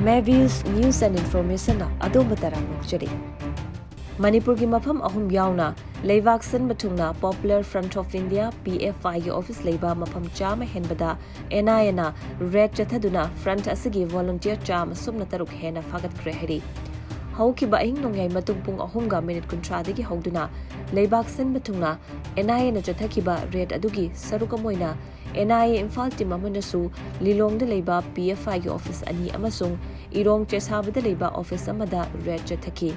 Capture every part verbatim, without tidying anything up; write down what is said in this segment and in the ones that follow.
Mavis News and Informationꯅ ꯑꯗꯣꯝꯕꯨ ꯇꯔꯥꯝꯅ ꯑꯣꯛꯆꯔꯤ꯫ ꯃꯅꯤꯄꯨꯔꯒꯤ ꯃꯐꯝ ꯑꯍꯨꯝ ꯌꯥꯎꯅ ꯂꯩꯕꯥꯛ ꯁꯤꯟꯕ ꯊꯨꯡꯅ Popular Front of India, P F I ꯒꯤ ꯑꯣꯐꯤꯁ ꯂꯩꯕ ꯃꯐꯝ ꯆꯥꯝꯃ ꯍꯦꯟꯕꯗ N I Aꯅ ꯔꯦꯗ ꯆꯠꯊꯗꯨꯅ ꯐ꯭ꯔꯟꯠ ꯑꯁꯤꯒꯤ ꯚꯣꯂꯨꯟꯇꯤꯌꯔ ꯆꯥꯝꯃ ꯁꯨꯞꯅ ꯇꯔꯨꯛ ꯍꯦꯟꯅ ꯐꯥꯒꯠꯈ꯭ꯔꯦ ꯍꯥꯏꯔꯤ꯫ ꯍꯧꯈꯤꯕ ꯑꯍꯤꯡ ꯅꯣꯡꯌꯥꯏ ꯃꯇꯨꯡ ꯄꯨꯡ ꯑꯍꯨꯝꯒ ꯃꯤꯅꯤꯠ ꯀꯨꯟꯊ꯭ꯔꯥꯗꯒꯤ ꯍꯧꯗꯨꯅ ꯂꯩꯕꯥꯛ ꯁꯤꯟꯕ ꯊꯨꯡꯅ N I Aꯅ ꯆꯠꯊꯈꯤꯕ ꯔꯦꯗ ꯑꯗꯨꯒꯤ ꯁꯔꯨꯛ ꯑꯃ ꯑꯣꯏꯅ N I A Imphal team ꯑꯃꯅꯁꯨ ꯂꯤꯂꯣꯡꯗ ꯂꯩꯕ P F I ꯒꯤ ꯑꯣꯐꯤꯁ ꯑꯅꯤ ꯑꯃꯁꯨꯡ ꯏꯔꯣꯡ ꯆꯦꯁꯥꯕꯗ ꯂꯩꯕ ꯑꯣꯐꯤꯁ ꯑꯃꯗ ꯔꯦꯗ ꯆꯠꯊꯈꯤ꯫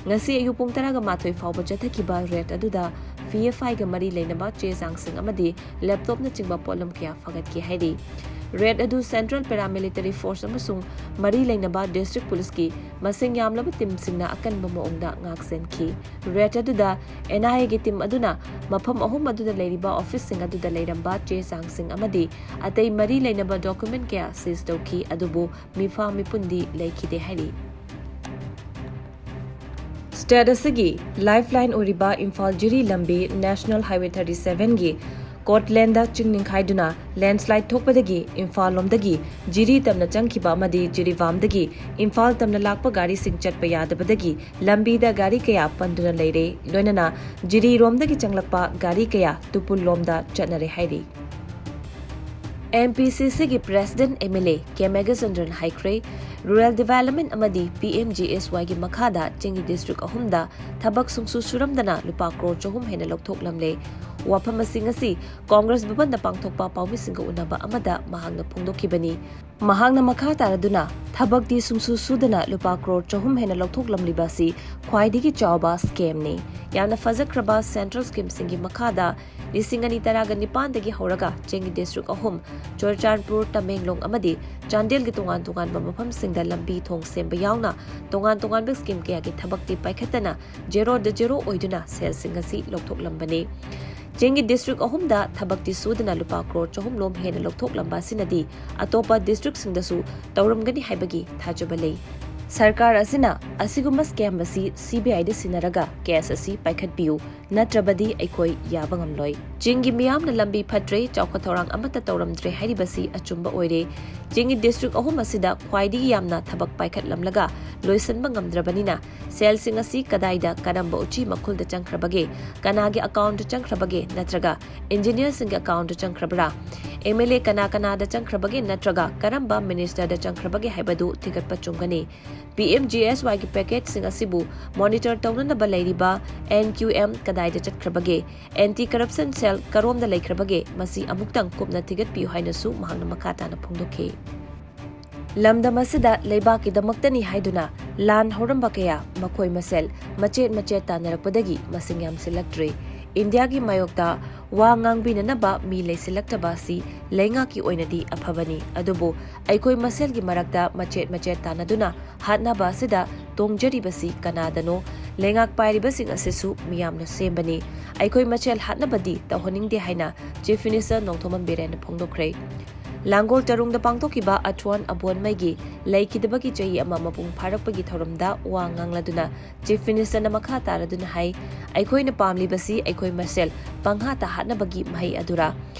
ꯉꯁꯤ ꯑꯌꯨꯛ ꯄꯨꯡ ꯇꯔꯥꯒ ꯃꯥꯊꯣꯏ ꯐꯥꯎꯕ ꯆꯠꯊꯈꯤꯕ ꯔꯦꯗ ꯑꯗꯨꯗ P F I ꯒ ꯃꯔꯤ ꯂꯩꯅꯕ ꯆꯦ ꯆꯥꯡꯁꯤꯡ ꯑꯃꯗꯤ ꯂꯦꯞꯇꯣꯞꯅꯆꯤꯡꯕ ꯄꯣꯠꯂꯝ ꯀꯌꯥ ꯐꯥꯒꯠꯈꯤ ꯍꯥꯏꯔꯤ꯫ ꯔꯦꯗ ꯑꯗꯨ Central Paramilitary Force ꯑꯃꯁꯨꯡ ꯃꯔꯤ ꯂꯩꯅꯕ ꯗꯤꯁꯇ꯭ꯔꯤꯛ ꯄꯨꯂꯤꯁꯀꯤ ꯃꯁꯤꯡ ꯌꯥꯝꯂꯕ ꯇꯤꯝꯁꯤꯡꯅ ꯑꯀꯟꯕ ꯃꯑꯣꯡꯗ ꯉꯥꯛꯁꯦꯟꯈꯤ꯫ ꯔꯦꯗ ꯑꯗꯨꯗ N I A ꯒꯤ ꯇꯤꯝ ꯑꯗꯨꯅ ꯃꯐꯝ ꯑꯍꯨꯝ ꯑꯗꯨꯗ ꯂꯩꯔꯤꯕ ꯑꯣꯐꯤꯁꯁꯤꯡ ꯑꯗꯨꯗ ꯂꯩꯔꯝꯕ ꯆꯦ ꯆꯥꯡꯁꯤꯡ ꯑꯃꯗꯤ ꯑꯇꯩ ꯃꯔꯤ ꯂꯩꯅꯕ ꯗꯣꯀꯨꯃꯦꯟ ꯀꯌꯥ ꯁꯤꯖ ꯇꯧꯈꯤ, ꯑꯗꯨꯕꯨ ꯃꯤꯐꯥ ꯃꯤꯄꯨꯟꯗꯤ ꯂꯩꯈꯤꯗꯦ ꯍꯥꯏꯔꯤ꯫ ꯁ꯭ꯇꯦꯠ ꯑꯁꯤꯒꯤ ꯂꯥꯏꯐꯂꯥꯏꯟ ꯑꯣꯏꯔꯤꯕ ꯏꯝꯐꯥꯜ ꯖꯤꯔꯤ ꯂꯝꯕꯤ National Highway thirty seven ꯒꯤ ꯀꯣꯠꯂꯦꯟꯗ ꯆꯤꯡ ꯅꯤꯡꯈꯥꯏꯗꯨꯅ ꯂꯦꯟꯁꯂꯥꯏꯗ ꯊꯣꯛꯄꯗꯒꯤ ꯏꯝꯐꯥꯜ ꯂꯣꯝꯗꯒꯤ ꯖꯤꯔꯤ ꯇꯝꯅ ꯆꯪꯈꯤꯕ ꯑꯃꯗꯤ ꯖꯤꯔꯤꯕꯥꯝꯗꯒꯤ ꯏꯝꯐꯥꯜ ꯇꯝꯅ ꯂꯥꯛꯄ ꯒꯥꯔꯤꯁꯤꯡ ꯆꯠꯄ ꯌꯥꯗꯕꯗꯒꯤ ꯂꯝꯕꯤꯗ ꯒꯥꯔꯤ ꯀꯌꯥ ꯄꯟꯗꯨꯅ ꯂꯩꯔꯦ꯫ ꯂꯣꯏꯅꯅ ꯖꯤꯔꯤꯔꯣꯝꯗꯒꯤ ꯆꯪꯂꯛꯄ ꯒꯥꯔꯤ ꯀꯌꯥ ꯇꯨꯄꯨꯜ ꯂꯣꯝꯗ ꯆꯠꯅꯔꯦ ꯍꯥꯏꯔꯤ꯫ M P C C ꯒꯤ president M L A K ꯃꯦꯘꯆꯟꯗ꯭ꯔꯟ ꯍꯥꯏꯈ꯭ꯔꯦ, ꯔꯨꯔꯦꯜ ꯗꯤꯚꯦꯂꯞꯃꯦꯟ ꯑꯃꯗꯤ P M G S Y ꯒꯤ ꯃꯈꯥꯗ ꯆꯤꯡꯒꯤ ꯗꯤꯁꯇ꯭ꯔꯤꯛ ꯑꯍꯨꯝꯗ ꯊꯕꯛ ꯁꯨꯡꯁꯨ ꯁꯨꯔꯝꯗꯅ ꯂꯨꯄꯥ ꯀ꯭ꯔꯣꯔ ꯆꯍꯨꯝ ꯍꯦꯟꯅ ꯂꯧꯊꯣꯛꯂꯝꯂꯦ꯫ ꯋꯥꯐꯝ ꯑꯁꯤ ꯉꯁꯤ ꯀꯣꯡꯒ꯭ꯔꯦꯁ ꯚꯕꯟꯗ ꯄꯥꯡꯊꯣꯛꯄ ꯄꯥꯎꯃꯤꯁꯤꯡꯒ ꯎꯅꯕ ꯑꯃꯗ ꯃꯍꯥꯛꯅ ꯐꯣꯡꯗꯣꯛꯈꯤꯕꯅꯤ꯫ ꯃꯍꯥꯛꯅ ꯃꯈꯥ ꯇꯥꯔꯗꯨꯅ, ꯊꯕꯛꯇꯤ ꯁꯨꯡꯁꯨ ꯁꯨꯗꯅ ꯂꯨꯄꯥ ꯀ꯭ꯔꯣꯔ ꯆꯍꯨꯝ ꯍꯦꯟꯅ ꯂꯧꯊꯣꯛꯂꯝꯂꯤꯕ ꯑꯁꯤ ꯈ꯭ꯋꯥꯏꯗꯒꯤ ꯆꯥꯎꯕ ꯁ꯭ꯀꯦꯝꯅꯤ꯫ ꯌꯥꯝꯅ ꯐꯖꯈ꯭ꯔꯕ ꯁꯦꯟꯇ꯭ꯔꯦꯜ ꯁ꯭ꯀꯤꯝꯁꯤꯡꯒꯤ ꯃꯈꯥꯗ ꯂꯤꯁꯤꯡ ꯑꯅꯤ ꯇꯔꯥꯒ ꯅꯤꯄꯥꯟꯗꯒꯤ ꯍꯧꯔꯒ ꯆꯤꯡꯒꯤ ꯗꯤꯁꯇ꯭ꯔꯤꯛ ꯑꯍꯨꯝ, ꯆꯨꯔꯆꯥꯟꯄꯨꯔ, ꯇꯃꯦꯡꯂꯣꯡ ꯑꯃꯗꯤ ꯆꯥꯟꯗꯦꯜꯒꯤ ꯇꯣꯉꯥꯟ ꯇꯣꯉꯥꯟꯕ ꯃꯐꯝꯁꯤꯡꯗ ꯂꯝꯕꯤ ꯊꯣꯡ ꯁꯦꯝꯕ ꯌꯥꯎꯅ ꯇꯣꯉꯥꯟ ꯇꯣꯉꯥꯟꯕ ꯁ꯭ꯀꯤꯝ ꯀꯌꯥꯒꯤ ꯊꯕꯛꯇꯤ ꯄꯥꯏꯈꯠꯇꯅ ꯖꯦꯔꯣꯗ ꯖꯦꯔꯣ ꯑꯣꯏꯗꯨꯅ ꯁꯦꯜꯁꯤꯡ ꯑꯁꯤ ꯂꯧꯊꯣꯛꯂꯝꯕꯅꯤ꯫ ꯆꯤꯡꯒꯤ ꯗꯤꯁꯇ꯭ꯔꯤꯛ ꯑꯍꯨꯝꯗ ꯊꯕꯛꯇꯤ ꯁꯨꯗꯅ ꯂꯨꯄꯥ ꯀ꯭ꯔꯣꯔ ꯆꯍꯨꯝ ꯂꯣꯝ ꯍꯦꯟꯅ ꯂꯧꯊꯣꯛꯂꯝꯕ ꯑꯁꯤꯅꯗꯤ ꯑꯇꯣꯞꯄ ꯗꯤꯁꯇ꯭ꯔꯤꯛꯁꯤꯡꯗꯁꯨ ꯇꯧꯔꯝꯒꯅꯤ ꯍꯥꯏꯕꯒꯤ ꯊꯥꯖꯕ ꯂꯩ꯫ ꯁꯔꯀꯥꯔ ꯑꯁꯤꯅ ꯑꯁꯤꯒꯨꯝꯕ scam ꯑꯁꯤ CBIꯗ ꯁꯤꯟꯅꯔꯒ case ꯑꯁꯤ ꯄꯥꯏꯈꯠꯄꯤꯌꯨ, ꯅꯠꯇ꯭ꯔꯕꯗꯤ ꯑꯩꯈꯣꯏ ꯌꯥꯕ ꯉꯝꯂꯣꯏ꯫ ꯆꯤꯡꯒꯤ ꯃꯤꯌꯥꯝꯅ ꯂꯝꯕꯤ ꯐꯠꯇ꯭ꯔꯦ, ꯆꯥꯎꯈꯠ ꯊꯧꯔꯥꯡ ꯑꯃꯠꯇ ꯇꯧꯔꯝꯗ꯭ꯔꯦ ꯍꯥꯏꯔꯤꯕꯁꯤ ꯑꯆꯨꯝꯕ ꯑꯣꯏꯔꯦ꯫ ꯆꯤꯡꯒꯤ district ꯑꯍꯨꯝ ꯑꯁꯤꯗ ꯈ꯭ꯋꯥꯏꯗꯒꯤ ꯌꯥꯝꯅ ꯊꯕꯛ ꯄꯥꯏꯈꯠꯂꯝꯂꯒ ꯂꯣꯏꯁꯤꯟꯕ ꯉꯝꯗ꯭ꯔꯕꯅꯤꯅ, ꯁꯦꯜꯁꯤꯡ ꯑꯁꯤ ꯀꯗꯥꯏꯗ, ꯀꯔꯝꯕ ꯎꯆꯤ ꯃꯈꯨꯜꯗ ꯆꯪꯈ꯭ꯔꯕꯒꯦ, ꯀꯅꯥꯒꯤ accountꯇ ꯆꯪꯈ꯭ꯔꯕꯒꯦ, ꯅꯠꯇ꯭ꯔꯒ engineerꯁꯤꯡꯒꯤ accountꯇ ꯆꯪꯈ꯭ꯔꯕ꯭ꯔꯥ? MLA ꯀꯅꯥ ꯀꯅꯥꯗ ꯆꯪꯈ꯭ꯔꯕꯒꯦ, ꯅꯠꯇ꯭ꯔꯒ ꯀꯔꯝꯕ ministerꯗ ꯆꯪꯈ꯭ꯔꯕꯒꯦ ꯍꯥꯏꯕꯗꯨ ꯊꯤꯒꯠꯄ ꯆꯨꯝꯒꯅꯤ꯫ PMGSYꯒꯤ packageꯁꯤꯡ ꯑꯁꯤꯕꯨ monitor ꯇꯧꯅꯅꯕ ꯂꯩꯔꯤꯕ NQM ꯀꯗꯥꯏꯗ ꯆꯠꯈ꯭ꯔꯕꯒꯦ? Anti Corruption Cell ꯀꯔꯣꯝꯗ ꯂꯩꯈ꯭ꯔꯕꯒꯦ? ꯃꯁꯤ ꯑꯃꯨꯛꯇꯪ ꯀꯨꯞꯅ ꯊꯤꯒꯠꯄꯤꯌꯨ ꯍꯥꯏꯅꯁꯨ ꯃꯍꯥꯛꯅ ꯃꯈꯥ ꯇꯥꯅ ꯐꯣꯡꯗꯣꯛꯈꯤ꯫ ꯂꯝꯗꯝ ꯑꯁꯤꯗ ꯂꯩꯕꯥꯛꯀꯤꯗꯃꯛꯇꯅꯤ ꯍꯥꯏꯗꯨꯅ ꯂꯥꯟ ꯍꯧꯔꯝꯕ ꯀꯌꯥ ꯃꯈꯣꯏ ꯃꯁꯦꯜ ꯃꯆꯦꯠ ꯃꯆꯦꯠ ꯇꯥꯟꯅꯔꯛꯄꯗꯒꯤ ꯃꯁꯤꯡ ꯌꯥꯝꯁꯤꯜꯂꯛꯇ꯭ꯔꯦ꯫ ꯏꯟꯗꯤꯌꯥꯒꯤ ꯃꯥꯌꯣꯛꯇ ꯋꯥ ꯉꯥꯡꯕꯤꯅꯅꯕ ꯃꯤ ꯂꯩꯁꯤꯜꯂꯛꯇꯕ ꯑꯁꯤ ꯂꯩꯉꯥꯛꯀꯤ ꯑꯣꯏꯅꯗꯤ ꯑꯐꯕꯅꯤ, ꯑꯗꯨꯕꯨ ꯑꯩꯈꯣꯏ ꯃꯁꯦꯜꯒꯤ ꯃꯔꯛꯇ ꯃꯆꯦꯠ ꯃꯆꯦꯠ ꯇꯥꯟꯅꯗꯨꯅ ꯍꯥꯠꯅꯕ ꯑꯁꯤꯗ ꯇꯣꯡꯖꯔꯤꯕꯁꯤ ꯀꯅꯥꯗꯅꯣ? ꯂꯩꯉꯥꯛ ꯄꯥꯏꯔꯤꯕꯁꯤꯡ ꯑꯁꯤꯁꯨ ꯃꯤꯌꯥꯝꯅ ꯁꯦꯝꯕꯅꯤ꯫ ꯑꯩꯈꯣꯏ ꯃꯁꯦꯜ ꯍꯥꯠꯅꯕꯗꯤ ꯇꯧꯍꯟꯅꯤꯡꯗꯦ ꯍꯥꯏꯅ Chief Minister ꯅꯣꯡꯊꯣꯝꯕꯝ ꯕꯤꯔꯦꯟꯅ ꯐꯣꯡꯗꯣꯛꯈ꯭ꯔꯦ꯫ ꯂꯥꯡꯒꯣꯜ ꯇꯔꯨꯡꯗ ꯄꯥꯡꯊꯣꯛꯈꯤꯕ ꯑꯊ꯭ꯋꯥꯟ ꯑꯕꯣꯟꯃꯩꯒꯤ ꯂꯩꯈꯤꯗꯕꯒꯤ ꯆꯍꯤ ꯑꯃ ꯃꯄꯨꯡ ꯐꯥꯔꯛꯄꯒꯤ ꯊꯧꯔꯝꯗ ꯋꯥ ꯉꯥꯡꯂꯗꯨꯅ Chief Ministerꯅ ꯃꯈꯥ ꯇꯥꯔꯗꯨꯅ ꯍꯥꯏ, ꯑꯩꯈꯣꯏꯅ ꯄꯥꯝꯂꯤꯕꯁꯤ ꯑꯩꯈꯣꯏ ꯃꯁꯦꯜ ꯄꯪꯍꯥꯠꯇ ꯍꯥꯠꯅꯕꯒꯤ ꯃꯍꯩ ꯑꯗꯨꯔꯥ?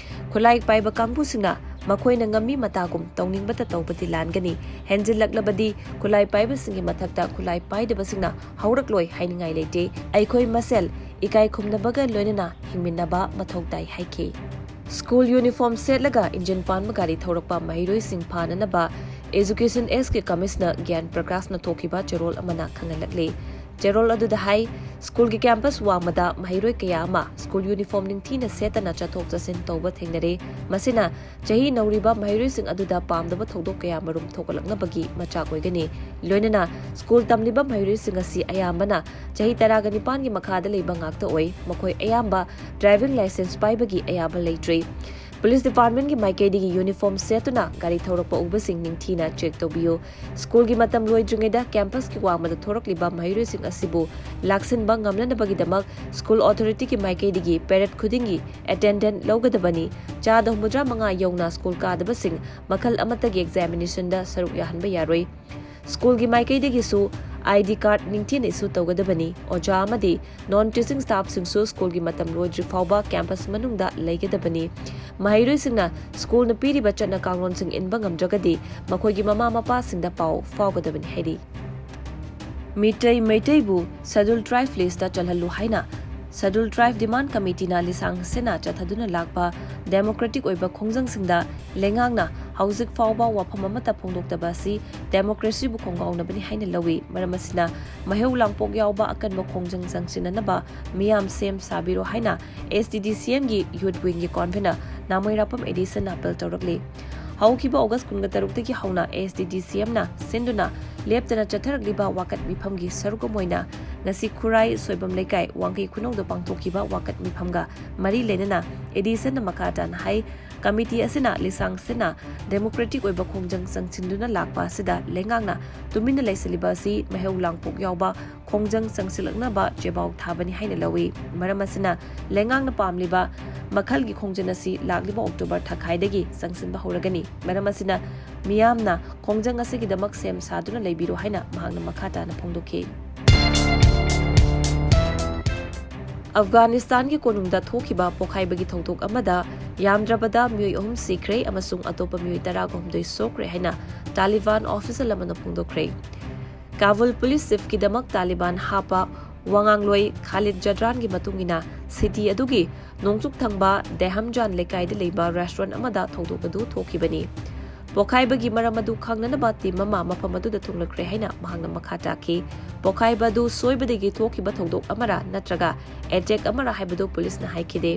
ꯈꯨꯠꯂꯥꯏ ꯄꯥꯏꯕ ꯀꯥꯡꯕꯨꯁꯤꯡꯅ ꯃꯈꯣꯏꯅ ꯉꯝꯃꯤ ꯃꯇꯥꯒꯨꯝ ꯇꯧꯅꯤꯡꯕꯇ ꯇꯧꯕꯗꯤ ꯂꯥꯟꯒꯅꯤ꯫ ꯍꯦꯟꯖꯤꯜꯂꯛꯂꯕꯗꯤ ꯈꯨꯠꯂꯥꯏ ꯄꯥꯏꯕꯁꯤꯡꯒꯤ ꯃꯊꯛꯇ ꯈꯨꯠꯂꯥꯏ ꯄꯥꯏꯗꯕꯁꯤꯡꯅ ꯍꯧꯔꯛꯂꯣꯏ ꯍꯥꯏꯅꯤꯡꯉꯥꯏ ꯂꯩꯇꯦ꯫ ꯑꯩꯈꯣꯏ ꯃꯁꯦꯜ ꯏꯀꯥꯏ ꯈꯨꯝꯅꯕꯒ ꯂꯣꯏꯅꯅ ꯍꯤꯡꯃꯤꯟꯅꯕ ꯃꯊꯧ ꯇꯥꯏ ꯍꯥꯏꯈꯤ꯫ School uniform ꯁꯦꯠꯂꯒ ꯏꯟꯖꯤꯟ ꯄꯥꯟꯕ ꯒꯥꯔꯤ ꯊꯧꯔꯛꯄ ꯃꯍꯩꯔꯣꯏꯁꯤꯡ ꯐꯥꯅꯅꯕ Education Sꯒꯤ Commissioner ꯒ꯭ꯌꯥꯟ ꯄ꯭ꯔꯀꯥꯁꯅ ꯊꯣꯛꯈꯤꯕ ꯆꯦꯔꯣꯜ ꯑꯃꯅ ꯈꯪꯍꯜꯂꯛꯂꯤ꯫ ꯆꯦꯔꯣꯜ ꯑꯗꯨꯗ ꯍꯥꯏ, ꯁ꯭ꯀꯨꯜꯒꯤ campus ꯋꯥꯡꯃꯗ ꯃꯍꯩꯔꯣꯏ ꯀꯌꯥ ꯑꯃ ꯁ꯭ꯀꯨꯜ uniform ꯅꯤꯡꯊꯤꯅ ꯁꯦꯠꯇꯅ ꯆꯠꯊꯣꯛ ꯆꯠꯁꯤꯟ ꯇꯧꯕ ꯊꯦꯡꯅꯔꯦ꯫ ꯃꯁꯤꯅ ꯆꯍꯤ ꯅꯧꯔꯤꯕ ꯃꯍꯩꯔꯣꯏꯁꯤꯡ ꯑꯗꯨꯗ ꯄꯥꯝꯗꯕ ꯊꯧꯗꯣꯛ ꯀꯌꯥ ꯃꯔꯨꯝ ꯊꯣꯛꯂꯛꯅꯕꯒꯤ ꯃꯆꯥꯛ ꯑꯣꯏꯒꯅꯤ꯫ ꯂꯣꯏꯅꯅ ꯁ꯭ꯀꯨꯜ ꯇꯝꯂꯤꯕ ꯃꯍꯩꯔꯣꯏꯁꯤꯡ ꯑꯁꯤ ꯑꯌꯥꯝꯕꯅ ꯆꯍꯤ ꯇꯔꯥꯒ ꯅꯤꯄꯥꯟꯒꯤ ꯃꯈꯥꯗ ꯂꯩꯕ ꯉꯥꯛꯇ ꯑꯣꯏ꯫ ꯃꯈꯣꯏ ꯑꯌꯥꯝꯕ driving licence ꯄꯥꯏꯕꯒꯤ ꯑꯌꯥꯕ ꯂꯩꯇ꯭ꯔꯤ꯫ Police Departmentꯀꯤ ꯃꯥꯏꯀꯩꯗꯒꯤ uniform ꯁꯦꯠꯇꯨꯅ ꯒꯥꯔꯤ ꯊꯧꯔꯛꯄ ꯎꯕꯁꯤꯡ ꯅꯤꯡꯊꯤꯅ check ꯇꯧꯕꯤꯌꯨ꯫ ꯁ꯭ꯀꯨꯜꯒꯤ ꯃꯇꯝ ꯂꯣꯏꯗ꯭ꯔꯤꯉꯩꯗ campusꯀꯤ ꯋꯥꯡꯃꯗ ꯊꯣꯔꯛꯂꯤꯕ ꯃꯍꯩꯔꯣꯏꯁꯤꯡ ꯑꯁꯤꯕꯨ ꯂꯥꯛꯁꯤꯟꯕ ꯉꯝꯅꯅꯕꯒꯤꯗꯃꯛ school authorityꯒꯤ ꯃꯥꯏꯀꯩꯗꯒꯤ parade ꯈꯨꯗꯤꯡꯒꯤ attendance ꯂꯧꯒꯗꯕꯅꯤ꯫ ꯆꯥꯗ ꯍꯨꯝꯐꯨꯇꯔꯥ ꯃꯉꯥ ꯌꯧꯅ ꯁ꯭ꯀꯨꯜ ꯀꯥꯗꯕꯁꯤꯡ ꯃꯈꯜ ꯑꯃꯠꯇꯒꯤ examinationꯗ ꯁꯔꯨꯛ ꯌꯥꯍꯟꯕ ꯌꯥꯔꯣꯏ꯫ ꯁ꯭ꯀꯨꯜꯒꯤ ꯃꯥꯏꯀꯩꯗꯒꯤꯁꯨ ID card ꯅꯤꯡꯊꯤꯅ issue ꯇꯧꯒꯗꯕꯅꯤ꯫ ꯑꯣꯖꯥ ꯑꯃꯗꯤ non teaching staffꯁꯤꯡꯁꯨ ꯁ꯭ꯀꯨꯜꯒꯤ ꯃꯇꯝ ꯂꯣꯏꯗ꯭ꯔꯤ ꯐꯥꯎꯕ campus ꯃꯅꯨꯡꯗ ꯂꯩꯒꯗꯕꯅꯤ꯫ ꯃꯍꯩꯔꯣꯏꯁꯤꯡꯅ ꯁ꯭ꯀꯨꯜꯅ ꯄꯤꯔꯤꯕ ꯆꯠꯅ ꯀꯥꯡꯂꯣꯟꯁꯤꯡ ꯏꯟꯕ ꯉꯝꯗ꯭ꯔꯒꯗꯤ ꯃꯈꯣꯏꯒꯤ ꯃꯃꯥ ꯃꯄꯥꯁꯤꯡꯗ ꯄꯥꯎ ꯐꯥꯎꯒꯗꯕꯅꯤ ꯍꯥꯏꯔꯤ꯫ ꯃꯤꯇꯩ ꯃꯩꯇꯩꯕꯨ Scheduled Tribe listꯇ ꯆꯜꯍꯜꯂꯨ ꯍꯥꯏꯅ Scheduled Tribe Demand Committeeꯅ ꯂꯤꯁꯥꯡ ꯁꯤꯠꯅ ꯆꯠꯊꯗꯨꯅ ꯂꯥꯛꯄ democratic ꯑꯣꯏꯕ ꯈꯣꯡꯖꯪꯁꯤꯡꯗ ꯂꯩꯉꯥꯛꯅ ꯍꯧꯖꯤꯛ ꯐꯥꯎꯕ ꯋꯥꯐꯝ ꯑꯃꯠꯇ ꯐꯣꯡꯗꯣꯛꯇꯕ ꯑꯁꯤ democracyꯕꯨ ꯈꯣꯡꯒꯥꯎꯅꯕꯅꯤ ꯍꯥꯏꯅ ꯂꯧꯏ꯫ ꯃꯔꯝ ꯑꯁꯤꯅ ꯃꯍꯩ ꯂꯥꯡꯄꯣꯛ ꯌꯥꯎꯕ ꯑꯀꯟꯕ ꯈꯣꯡꯖꯪ ꯆꯪꯁꯤꯟꯅꯅꯕ ꯃꯤꯌꯥꯝ ꯁꯦꯝ ꯁꯥꯕꯤꯔꯣ ꯍꯥꯏꯅ STDCMꯒꯤ youth wingꯒꯤ convener ꯅꯥꯃꯩꯔꯥꯄꯝ ꯑꯦꯗꯤꯁꯟꯅ appeal ꯇꯧꯔꯛꯂꯤ꯫ ꯍꯧꯈꯤꯕ August ꯀꯨꯟꯒ ꯇꯔꯨꯛꯇꯒꯤ ꯍꯧꯅ STDCMꯅ ꯁꯤꯟꯗꯨꯅ ꯂꯦꯞꯇꯅ ꯆꯠꯊꯔꯛꯂꯤꯕ ꯋꯥꯀꯠ ꯃꯤꯐꯝꯒꯤ ꯁꯔꯨꯛ ꯑꯃ ꯑꯣꯏꯅ ꯉꯁꯤ ꯈꯨꯔꯥꯏ ꯁꯣꯏꯕꯝ ꯂꯩꯀꯥꯏ ꯋꯥꯡꯈꯩ ꯈꯨꯅꯧꯗ ꯄꯥꯡꯊꯣꯛꯈꯤꯕ ꯋꯥꯀꯠ ꯃꯤꯐꯝꯒ ꯃꯔꯤ ꯂꯩꯅꯅ ꯑꯦꯗꯤꯁꯟꯅ ꯃꯈꯥ ꯇꯥꯅ ꯍꯥꯏ, ꯀꯃꯤꯇꯤ ꯑꯁꯤꯅ ꯂꯤꯁꯥꯡ ꯁꯤꯠꯅ democratic ꯑꯣꯏꯕ ꯈꯣꯡꯖꯪ ꯆꯪꯁꯤꯟꯗꯨꯅ ꯂꯥꯛꯄ ꯑꯁꯤꯗ ꯂꯩꯉꯥꯛꯅ ꯇꯨꯃꯤꯟꯅ ꯂꯩꯁꯤꯜꯂꯤꯕ ꯑꯁꯤ ꯃꯍꯩ ꯂꯥꯡꯄꯣꯛ ꯌꯥꯎꯕ ꯈꯣꯡꯖꯪ ꯆꯪꯁꯤꯜꯂꯛꯅꯕ ꯆꯦꯕꯥꯎ ꯊꯥꯕꯅꯤ ꯍꯥꯏꯅ ꯂꯧꯏ꯫ ꯃꯔꯝ ꯑꯁꯤꯅ ꯂꯩꯉꯥꯛꯅ ꯄꯥꯝꯂꯤꯕ ꯃꯈꯜꯒꯤ ꯈꯣꯡꯖꯪ ꯑꯁꯤ ꯂꯥꯛꯂꯤꯕ October ꯊꯥꯈꯥꯏꯗꯒꯤ ꯆꯪꯁꯤꯟꯕ ꯍꯧꯔꯒꯅꯤ꯫ ꯃꯔꯝ ꯑꯁꯤꯅ ꯃꯤꯌꯥꯝꯅ ꯈꯣꯡꯖꯪ ꯑꯁꯤꯒꯤꯗꯃꯛ ꯁꯦꯝ ꯁꯥꯗꯨꯅ ꯂꯩꯕꯤꯔꯣ ꯍꯥꯏꯅ ꯃꯍꯥꯛꯅ ꯃꯈꯥ ꯇꯥꯅ ꯐꯣꯡꯗꯣꯛꯈꯤ꯫ ꯑꯐꯒꯥꯅꯤꯁꯇꯥꯟꯒꯤ ꯀꯣꯅꯨꯡꯗ ꯊꯣꯛꯈꯤꯕ ꯄꯣꯈꯥꯏꯕꯒꯤ ꯊꯧꯗꯣꯛ ꯑꯃꯗ ꯌꯥꯝꯗ꯭ꯔꯕꯗ ꯃꯤꯑꯣꯏ ꯑꯍꯨꯝ ꯁꯤꯈ꯭ꯔꯦ ꯑꯃꯁꯨꯡ ꯑꯇꯣꯞꯄ ꯃꯤꯑꯣꯏ ꯇꯔꯥꯒ ꯍꯨꯝꯗꯣꯏ ꯁꯣꯛꯈ꯭ꯔꯦ ꯍꯥꯏꯅ ꯇꯥꯂꯤꯕꯥꯟ official ꯑꯃꯅ ꯐꯣꯡꯗꯣꯛꯈ꯭ꯔꯦ꯫ ꯀꯥꯕꯨꯜ police chiefꯀꯤꯗꯃꯛ ꯇꯥꯂꯤꯕꯥꯟ ꯍꯥꯞꯄ ꯋꯥꯉꯥꯡꯂꯣꯏ ꯈꯥꯂꯤꯗ ꯖꯗ꯭ꯔꯥꯟꯒꯤ ꯃꯇꯨꯡ ꯏꯟꯅ, city ꯑꯗꯨꯒꯤ ꯅꯣꯡꯆꯨꯞ ꯊꯪꯕ ꯗꯦꯍꯝꯖꯥꯟ ꯂꯩꯀꯥꯏꯗ ꯂꯩꯕ restaurant ꯑꯃꯗ ꯊꯧꯗꯣꯛ ꯑꯗꯨ ꯊꯣꯛꯈꯤꯕꯅꯤ꯫ ꯄꯣꯈꯥꯏꯕꯒꯤ ꯃꯔꯝ ꯑꯗꯨ ꯈꯪꯅꯅꯕ team ꯑꯃ ꯃꯐꯝ ꯑꯗꯨꯗ ꯊꯨꯡꯂꯈ꯭ꯔꯦ ꯍꯥꯏꯅ ꯃꯍꯥꯛꯅ ꯃꯈꯥ ꯇꯥꯈꯤ꯫ ꯄꯣꯈꯥꯏꯕ ꯑꯗꯨ ꯁꯣꯏꯕꯗꯒꯤ ꯊꯣꯛꯈꯤꯕ ꯊꯧꯗꯣꯛ ꯑꯃꯔ ꯅꯠꯇ꯭ꯔꯒ attack ꯑꯃꯔ ꯍꯥꯏꯕꯗꯨ policeꯅ ꯍꯥꯏꯈꯤꯗꯦ꯫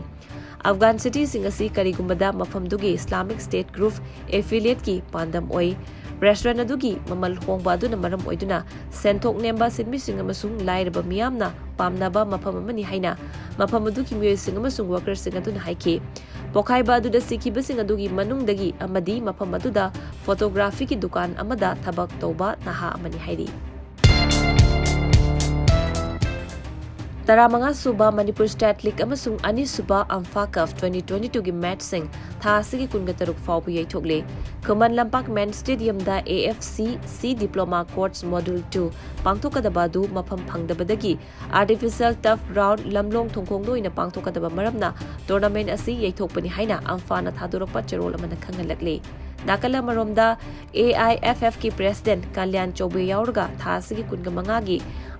ꯑꯐꯒꯥꯟ cityꯁꯤꯡ ꯑꯁꯤ ꯀꯔꯤꯒꯨꯝꯕꯗ ꯃꯐꯝꯗꯨꯒꯤ Islamic State group affiliateꯀꯤ ꯄꯥꯟꯗꯝ ꯑꯣꯏ꯫ Restaurant ꯑꯗꯨꯒꯤ ꯃꯃꯜ ꯍꯣꯡꯕ ꯑꯗꯨꯅ ꯃꯔꯝ ꯑꯣꯏꯗꯨꯅ ꯁꯦꯟꯊꯣꯛ ꯅꯦꯝꯕ ꯁꯤꯟꯃꯤꯁꯤꯡ ꯑꯃꯁꯨꯡ ꯂꯥꯏꯔꯕ ꯃꯤꯌꯥꯝꯅ ꯄꯥꯝꯅꯕ ꯃꯐꯝ ꯑꯃꯅꯤ ꯍꯥꯏꯅ ꯃꯐꯝ ꯑꯗꯨꯒꯤ ꯃꯤꯑꯣꯏꯁꯤꯡ ꯑꯃꯁꯨꯡ workerꯁꯤꯡ ꯑꯗꯨꯅ ꯍꯥꯏꯈꯤ꯫ ꯄꯣꯈꯥꯏꯕ ꯑꯗꯨꯗ ꯁꯤꯈꯤꯕꯁꯤꯡ ꯑꯗꯨꯒꯤ ꯃꯅꯨꯡꯗꯒꯤ ꯑꯃꯗꯤ ꯃꯐꯝ ꯑꯗꯨꯗ photographyꯒꯤ ꯗꯨꯀꯥꯟ ꯑꯃꯗ ꯊꯕꯛ ꯇꯧꯕ ꯅꯍꯥ ꯑꯃꯅꯤ ꯍꯥꯏꯔꯤ꯫ ꯇꯔꯥꯃꯉꯥ ꯁꯨꯕ ꯃꯅꯤꯄꯨꯔ ꯁ꯭ꯇꯦꯠ ꯂꯤꯒ ꯑꯃꯁꯨꯡ ꯑꯅꯤ ꯁꯨꯕ ꯑꯝꯐꯥ ꯀꯞ twenty twenty-two ꯒꯤ ꯃꯦꯆꯁꯤꯡ ꯊꯥ ꯑꯁꯤꯒꯤ ꯀꯨꯟꯒ ꯇꯔꯨꯛ ꯐꯥꯎꯕ ꯌꯩꯊꯣꯛꯂꯤ꯫ ꯈꯨꯃꯟ ꯂꯝꯄꯥꯛ ꯃꯦꯟ ꯁ꯭ꯇꯦꯗꯤꯌꯝꯗ A F C C Diploma Course Module two ꯄꯥꯡꯊꯣꯛꯀꯗꯕ ꯑꯗꯨ ꯃꯐꯝ ꯐꯪꯗꯕꯗꯒꯤ artificial turf ground ꯂꯝꯂꯣꯡ ꯊꯣꯡꯈꯣꯡꯗ ꯑꯣꯏꯅ ꯄꯥꯡꯊꯣꯛꯀꯗꯕ ꯃꯔꯝꯅ tournament ꯑꯁꯤ ꯌꯩꯊꯣꯛꯄꯅꯤ ꯍꯥꯏꯅ ꯑꯝꯐꯥꯅ ꯊꯥꯗꯣꯔꯛꯄ ꯆꯦꯔꯣꯜ ꯑꯃꯅ ꯈꯪꯍꯜꯂꯛꯂꯤ꯫ ꯅꯥꯀꯜ ꯑꯃꯔꯣꯝꯗ, A I F F ꯀꯤ president ꯀꯂ꯭ꯌꯥꯟ ꯆꯧꯕꯦ ꯌꯥꯎꯔꯒ ꯊꯥ ꯑꯁꯤꯒꯤ ꯀꯨꯟꯒ ꯃꯉꯥꯒꯤ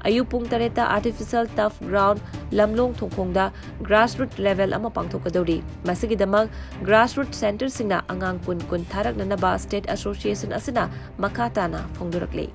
ꯑꯌꯨꯛ ꯄꯨꯡ ꯇꯔꯦꯠꯇ artificial turf ground ꯂꯝꯂꯣꯡ ꯊꯣꯡꯈꯣꯡꯗ grassroot level ꯑꯃ ꯄꯥꯡꯊꯣꯛꯀꯗꯧꯔꯤ꯫ ꯃꯁꯤꯒꯤꯗꯃꯛ grassroot centreꯁꯤꯡꯅ ꯑꯉꯥꯡ ꯀꯨꯟ ꯀꯨꯟ ꯊꯥꯔꯛꯅꯅꯕ state association ꯑꯁꯤꯅ ꯃꯈꯥ ꯇꯥꯅ ꯐꯣꯡꯗꯣꯔꯛꯂꯤ꯫